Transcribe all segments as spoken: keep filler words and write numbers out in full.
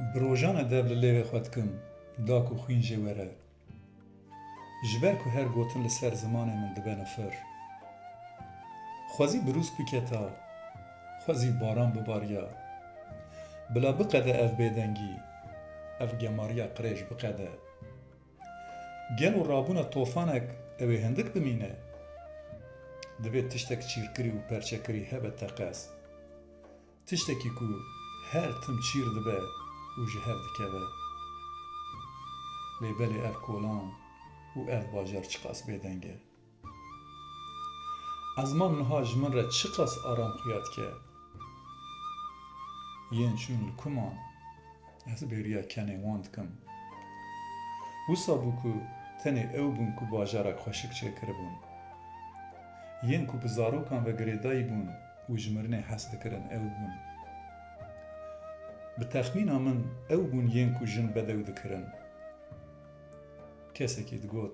Bi rojane dev li lêvê xwe dikim, da ku xwîn jê were. Ji ber ku her gotin li ser zimanê min dibe nifir. Xwezî birûsk biketa, xwezî baran bibariya. Bila biqede ev bêdengî, ev gemariya qirêj biqede. Gelo rabûna tofanek ew ê hindik bimîne? Divê tiştek çîrkirî û perçekirî hebe teqez. Tiştekî ku her tim çîr dibe û ji hev dikeve. Lê belê ev kolan û ev bajar çiqas bêdeng e. Ezman niha ji min re çiqas aram xuya dike. Yên çûn li ku man, ez bêriya kenê wan dikim. Wisa bû ku tenê ew bûn ku bajarak xweşik çêkiribûn. Yên ku bi zarokan ve girêdayî bûn û ji mirinê hez dikirin ew bûn. Bi texmîna min ew bûn yên ku jin bedew dikirin. Kesekî digot,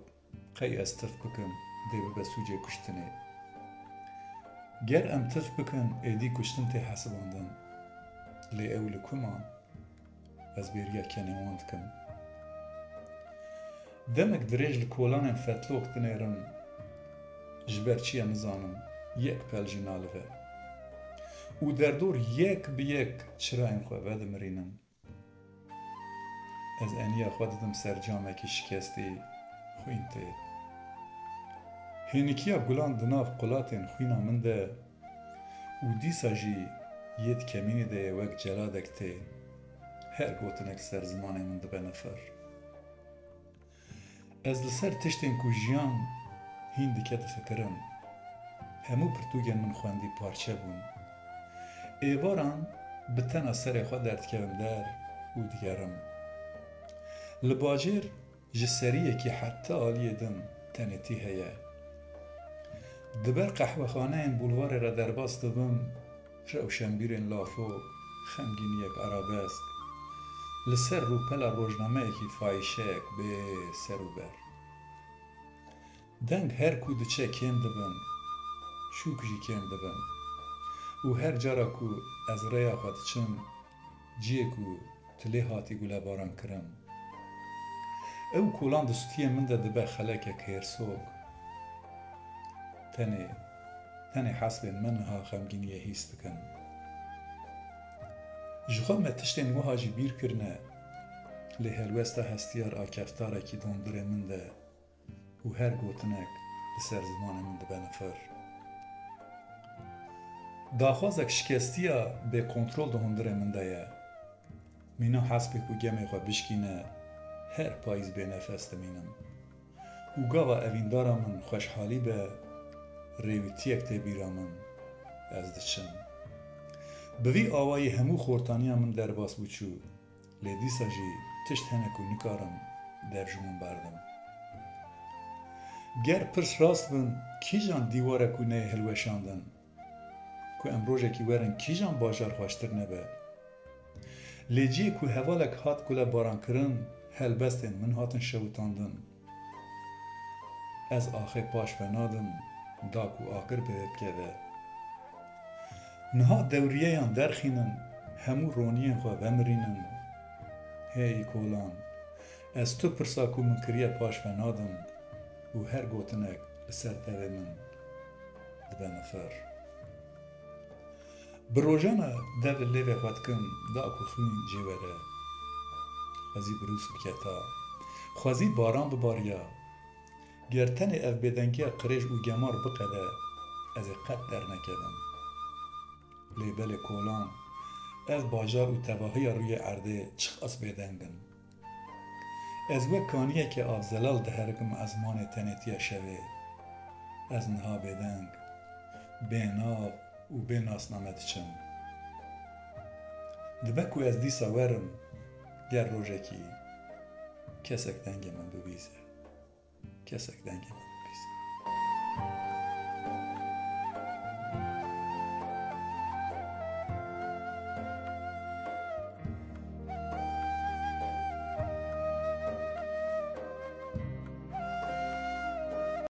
qey ez tif bikim, dê bibe sûcê kuştinê. Ger em tif bikin, êdî kuştin tê hesibandin. Lê ew li ku man? Ez bêriya kenê wan dikim. Demek dirêj li kolanên fetlok dinêrim, ji ber çi ye nizanim, yek pel jî nalive. Û derdor yek bi yek çirayên xwe vedimirînim. Ez eniya xwe didim ser camekî şikestî, xwîn tê. Hênikiya gulan di nav qulatên xwîna min de û dîsa jî yê di kemînê de ye wek celadek tê. Her gotinek ser zimanê min dibe nifir. Ez li ser tiştên ku jiyan hîn dike difikirim. Hemû pirtûkên min xwendî parçe bûn. Êvaran bi tena serê xwe derdikevim der û digerim. Li bajêr ji seriyekî heta aliyê din tenêtî heye. Di ber qehwexaneyên bulvarê re derbas dibim, rewşenbîrên lafok, xemgîniyek arabesk, li ser rûpela rojnameyekî fayîşeyek bê ser û ber. Deng her ku diçe kêm dibin, şûk jî kêm dibin. Û her cara ku ez rêya xwe diçim, cihê ku tu lê hatî gulebaran kirin. Ew kolan di stûyê min de dibe xelekek hêrsok. Tenê, tenê hespên me niha xemgîniyê hîs dikin. Ji xwe me tiştên wiha jî bîr kirine, lê helwesta hestiyar a keftarekî di hundirê min de û her gotinek li ser zimanê min dibe nifir. Daxwazek şikestiya bêkontrol di hundirê min de ye. Mîna hespê ku gemê xwe bişkîne, her payîz bênefes dimînim. Û gava evîndara min xweşhalî be, rêwîtiyek tê bîra min, ez diçim. Bi vî awayî hemû xortaniya min derbas bû çû. Lê dîsa jî tişt hene ku nikarim dev ji wan berdim. Ger pirs rast bin, kîjan dîwar e ku neyê hilweşandin? Ku em rojekî werin kîjan bajar xweştir nebe? Lê cihê ku hevalek hat gulebarankirin, helbestên min hatin şewitandin. Ez axê paş ve nadim, da ku agir bi vê bikeve. Niha dewriyeyan derxînin, hemû roniyên xwe vemirînin. Hey kolan, ez tu pirsa ku min kiriye paş ve nadim û her gotinek li ser devê min dibe nifir. Bi rojane dev li lêvê xwe dikim, da ku xwîn jê were. Xwezî birûs biketa. Xwezî baran bibariya. Ger tenê ev bêdengiya qirêj û gemar biqede, ez ê qet dernekevim. Lê belê kolan, ev bajar û tevahiya rûyê erdê çiqas bêdeng in. Ez wek kaniyekê avzelal diherikim ezmanê tenêtiya şevê. Ez niha bêdeng, bênav û bê nasname diçim. Dibe ku ez dîsa werim, ger rojekî kesek dengê min bibîze. Kesek dengê min bibîze.